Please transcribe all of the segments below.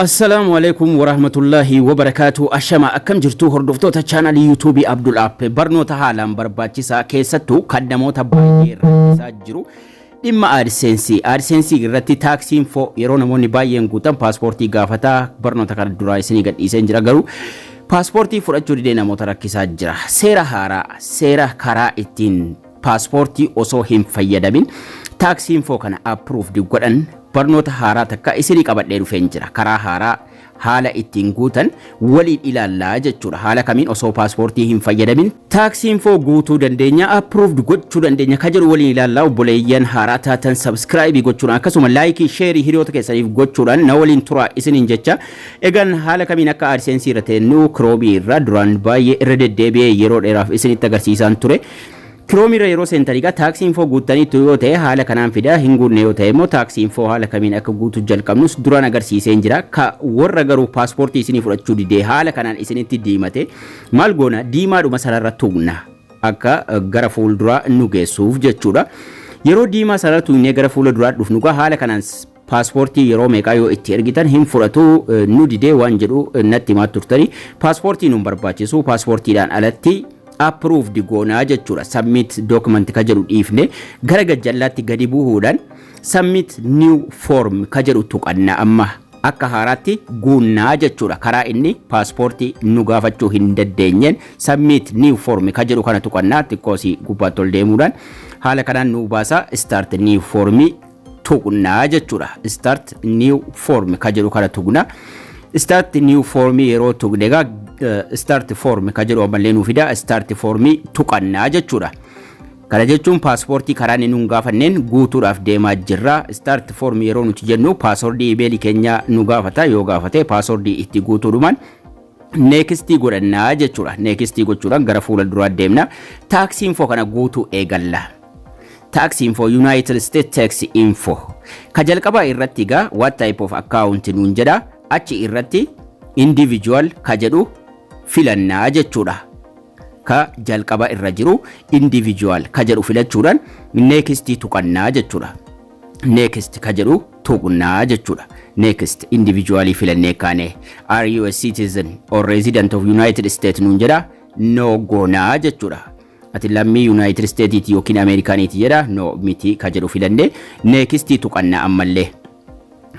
Assalaamu alaikum warahmatullaahi wabarakaatu. Ashama, akkam jirtu hordoftoota chaanalii yuutuubii Abdul App? Barnoota haalaan barbaachisaa, keessattuu kan namoota baay'ee rakkisaa jiru, dhimma AdSense. AdSense irratti tax info yeroo namoonni baay'een guutan paaspoortii gaafataa. Barnoota kana duraa isinii gadhiiseen jira, garuu paaspoortii fudhachuu didee namoota rakkisaa jira. Seera haaraa, seera karaa ittiin paaspoortii osoo hin fayyadamin tax info kana approved godhan, barnoota haaraa takka isinii qabadhee dhufeen jira. Karaa haaraa haala ittiin guutan waliin ilaallaa jechuudha. Haala kamiin osoo paaspoortii hin fayyadamin tax info guutuu dandeenya, approved gochuu dandeenya ka jedhu waliin ilaallaa. Obboleeyyan haaraa taatan subscribe gochuudhaan, akkasuma like, share hiriyoota keessaniif gochuudhaan na waliin turaa isiniin jecha. Egaan haala kamiin akka AdSense irra teennu Chrome irra duraan baay'ee irra deddeebi'ee yeroo dheeraaf isinitti agarsiisaan ture. Chrome irra yeroo seentanii egaa tax info guuttaniitu yoo ta'e haala kanaan fida. Hin guunne yoo ta'e immoo tax info haala kamiin akka guutuu jalqabnus duraan agarsiiseen jira. Ka warra garuu paaspoortii isinii fudhachuu didee haala kanaan isinitti diimate maal goona? Diimaadhuma sanarra tuqna, akka gara fuulduraa nu geessuuf jechuudha. Yeroo diimaa sanarra tuqnee gara fuula duraa dhufnu gaa haala kanaan paaspoortii yeroo meeqaa yoo itti ergitan hin fudhatu, nu didee waan jedhu natti himaa turtanii. Paaspoortii nu barbaachisu, paaspoortiidhaan alatti approved goonaa jechuudha. Submit document ka jedhu dhiifne gara gajjallaatti gadi bu'uudhaan submit new form ka jedhu tuqanna. Amma akka haaraatti guunnaa jechuudha. Karaa inni paaspoortii nu gaafachuu hin dandeenyeen submit new form ka jedhu kana tuqannaa. Xiqqoosii gubbaatti ol deemuudhaan haala kanaan nu baasa. Start new form tuqnaa jechuudha. Start new form ka jedhu kana tuqna. Start new form yeroo tuqne egaa start form ka jedhu ammallee nuu fida. Start form tuqannaa jechuudha. Kana jechuun paaspoortii karaa inni nuun gaafanneen guutuudhaaf deemaa jirra. Start form yeroo nuti jennu password email keenya nu gaafata. Yoo gaafate password itti guutuudhumaan next godhannaa jechuudha. Next gochuudhaan gara fuula duraa deemna. Tax info kana guutuu eegalla. Tax info, United States tax info. Ka jalqabaa irratti egaa "What type of account?" nuun jedha. Achi irratti individual ka jedhu filannaa jechuudha. Ka jalqaba irra jiru individual ka jedhu filachuudhaan next tuqannaa jechuudha. Next ka jedhu tuqnaa jechuudha. Next, individually filannee kaane, "Are you a citizen or resident of United States?" nuun jedha. No goonaa jechuudha. Ati lammii United States yookiin Ameerikaaniiti jedha. No, miti ka jedhu filannee next tuqannaa ammallee.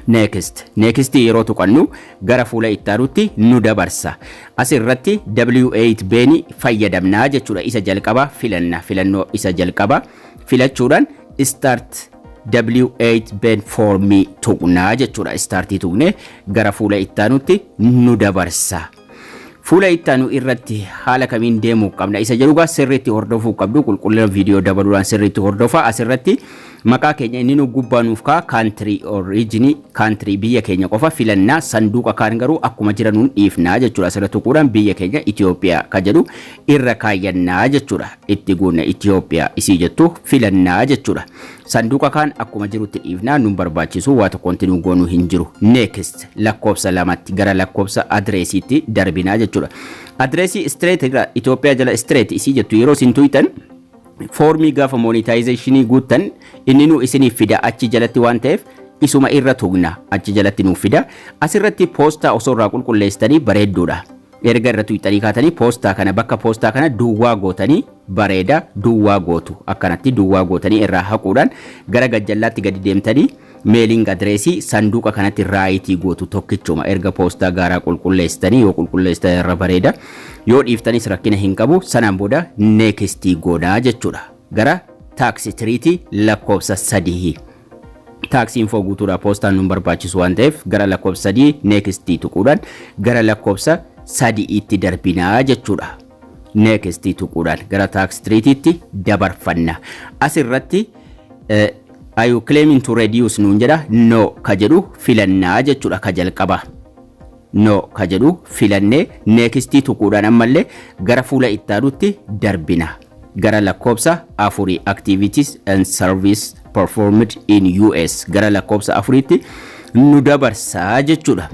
Next, next yeroo tuqannu gara fuula ittaanutti nu dabarsa. Asirratti W8 BEN fayyadamnaa jechuudha. Isa jalqaba filanna. Filannoo isa jalqaba filachuudhaan start W8 BEN form tuqnaa jechuudha. Start tuqne gara fuula ittaanutti nu dabarsa. Fuula ittaanu irratti haala kamiin deemuu qabna isa jedhugaa sirriitti hordofuu qabdu. Qulqullina viidiyoo dabaluudhaan sirriitti hordofa. Asirratti maqaa keenya inni nu gubbaa nuuf kaa, country origin, country biyya keenya qofa filannaa. Sanduuqa kaan garuu akkuma jiranuun dhiifnaa jechuudha. Asirra tuquudhaan biyya keenya Itoophiyaa ka jedhu irra kaayyannaa jechuudha. Itti guunne Itoophiyaa isii jettu filannaa jechuudha. Sanduuqa kaan akkuma jirutti dhiifnaa, nun barbaachisu, waa tokko wanti nu goonuu hin jiru. Next, lakkoofsa lamatti, gara lakkoofsa adreesiitti darbinaa jechuudha. Adreesii street irra Itoophiyaa jala street isii jettu yeroo isin tuytan, foormii gaafa monetization guuttan inni nu isiniif fida achi jalatti waan ta'eef isuma irra tuqna, achi jalatti nuuf fida. Asirratti poostaa osoo irraa qulqulleessitanii bareedduudha. Erga irra tuqxanii kaatanii poostaa kana, bakka poostaa kana duwwaa gootanii bareeda. Duwwaa gootu, akkanatti duwwaa gootanii irraa haquudhaan gara gajjallaatti gadi deemtanii mailing address sanduuqa kanatti right gootu tokkichuma. Erga poostaa gaaraa qulqulleessitanii, yoo qulqulleessitan irra bareeda, yoo dhiiftanis rakkina hin qabu. Sanaan booda next goonaa jechuudha gara tax treaty lakkoofsa 3. Tax info guutuudha, poostaan nun barbaachisu waan ta'eef gara lakkoofsa 3 next tuquudhaan gara lakkoofsa 3tti darbinaa jechuudha. Next tuquudhaan gara tax treatytti dabarfanna. Asirratti "Are you claiming to reduce?" nuun jedha. No ka jedhu filannaa jechuudha ka jalqaba. No ka jedhu filannee next tuquudhaan ammallee gara fuula ittaanutti darbina. Gara lakkoofsa 4, activities and service performed in US, gara lakkoofsa 4tti nu dabarsaa jechuudha.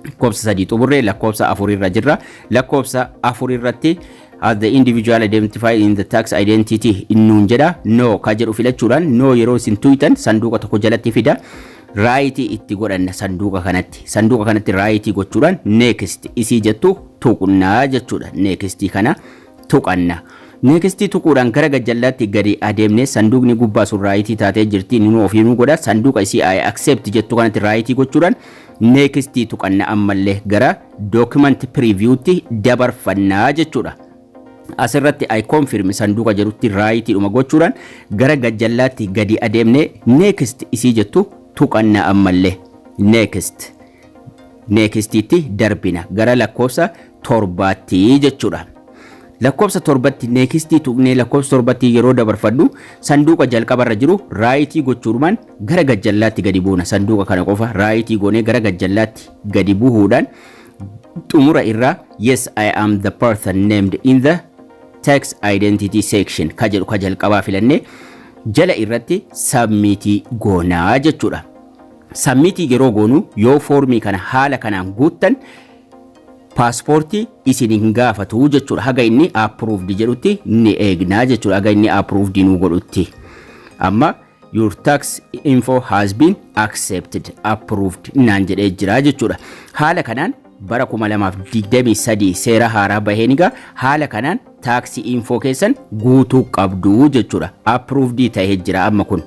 Lakkoofsa 3 xumurree lakkoofsa 4 irra jirra. Lakkoofsa 4 irratti "Has the individual identified in the tax identity?" nuun jedha. No ka jedhu filachuudhaan, no yeroo isin tuytan sanduuqa tokko jalatti fida. Right itti godhanna sanduuqa kanatti. Sanduuqa kanatti right gochuudhaan next isii jettu tuqnaa jechuudha. Next kana tuqanna. Next tuquudhaan gara gajjallaatti gadi adeemne, sanduuqni gubbaa sun right taatee jirti, nu ofii nu godha. Sanduuqa isii I accept jettu kanatti right gochuudhaan next tuqanna. Ammallee gara document previewtti dabarfannaa jechuudha. Asirratti I confirm sanduuqa jedhutti rightiidhuma gochuudhaan gara gajjallaatti gadi adeemne, next isii jettu tuqanna. Ammallee next, nextiitti darbina gara lakkoofsa 7tti jechuudha. Lakkoofsa 7tti next tuqnee, lakkoofsa 7tti yeroo dabarfadhu, sanduuqa jalqabarra jiru right gochuudhaan gara gajjallaatti gadi buuna. Sanduuqa kana qofa right goonee gara gajjallaatti gadi buuhuudhaan, xumura irraa "Yes, I am the person named in the tax identity section" ka jedhu ka jalqabaa filannee, jala irratti submit goonaa jechuudha. Submit yeroo goonu, yoo foormii kana haala kanaan guuttan, paaspoortii isin hin gaafatu jechuudha. Haga inni approved jedhutti ni eegnaa jechuudha. Haga inni approved nu godhutti. Amma "Your tax info has been accepted, approved" naan jedhee jira jechuudha. Haala kanaan bara 2023 seera haaraa baheen egaa haala kanaan tax info keessan guutuu qabdu jechuudha. Approved ta'ee jira, amma kun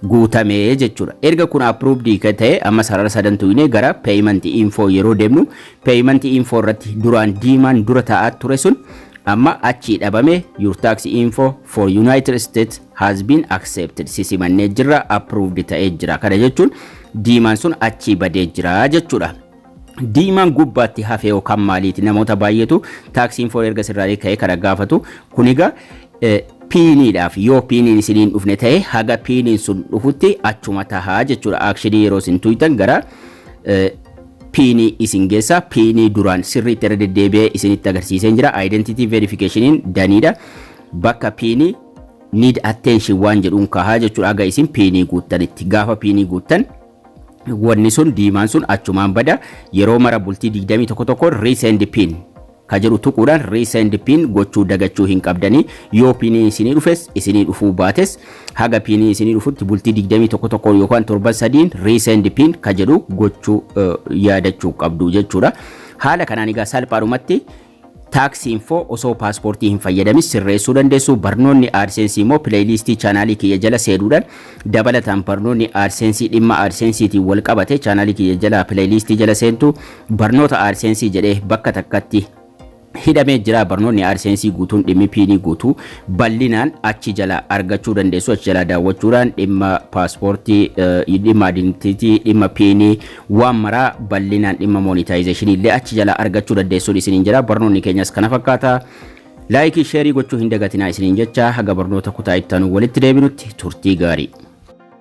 guutamee jechuudha. Erga kun approved ta'e, amma sarara sadan tuqnee gara payment info yeroo deemnu, payment info irratti duraan diimaan dura taa'aa ture sun amma achii dhabame. "Your tax info for United States has been accepted." Sisimannee jirra, approved ta'ee jira. Kana jechuun diimaan sun achii badee jira jechuudha. Diimaan gubbaatti hafe yookaan maaliiti? Namoota baay'eetu tax info erga sirraa ka'ee kana gaafatu. Kun egaa PINiidhaaf, yoo PINiin isiniin dhufne ta'e, haga PINiin sun dhufutti achuma tahaa jechuudha. Action yeroo isin tuytan gara PIN isin geessa. PIN duraan sirriitti irra deddeebi'ee isinitti agarsiisee jira. Identity verificationiin daniidha. Bakka PIN need attention waan jedhuun kahaa jechuudha, haga isin PIN guuttanitti. Gaafa PIN guuttan, wanni sun diimaan sun achumaan bada. Yeroo mara bultii 21 tokko resend PIN ka jedhu tuquudhaan resend PIN gochuu dagachuu hin qabdanii. Yoo PINii isinii dhufes, isinii dhufuu baates, haga PINii isinii dhufutti bultii 21 tokko yookaan torban 3n resend PIN ka jedhu gochuu yaadachuu qabdu jechuudha. Haala kanaan egaa salphaadhumatti tax info osoo paaspoortii hin fayyadamin sirreessuu dandeessu. Barnoonni AdSense immoo playlist chaanaalii kiyya jala seenuudhaan, dabalataan barnoonni AdSense dhimma AdSensetiin wal qabate chaanaalii kiyya jala playlist jala seentu, barnoota AdSense jedhee bakka takkatti hidhamee jira. Barnoonni AdSense guutuun, dhimmi PIN guutuu bal'inaan achi jala argachuu dandeessu. Achi jala daawwachuudhaan dhimma paaspoortii, dhimma identity, dhimma PIN, waan maraa bal'inaan, dhimma monetization illee achi jala argachuu dandeessuun isiniin jira. Barnoonni keenyas kana fakkaata. Like, share gochuu hin dagatinaa isiniin jecha, haga barnoota kutaa ittaanu walitti deebinutti turtii gaarii.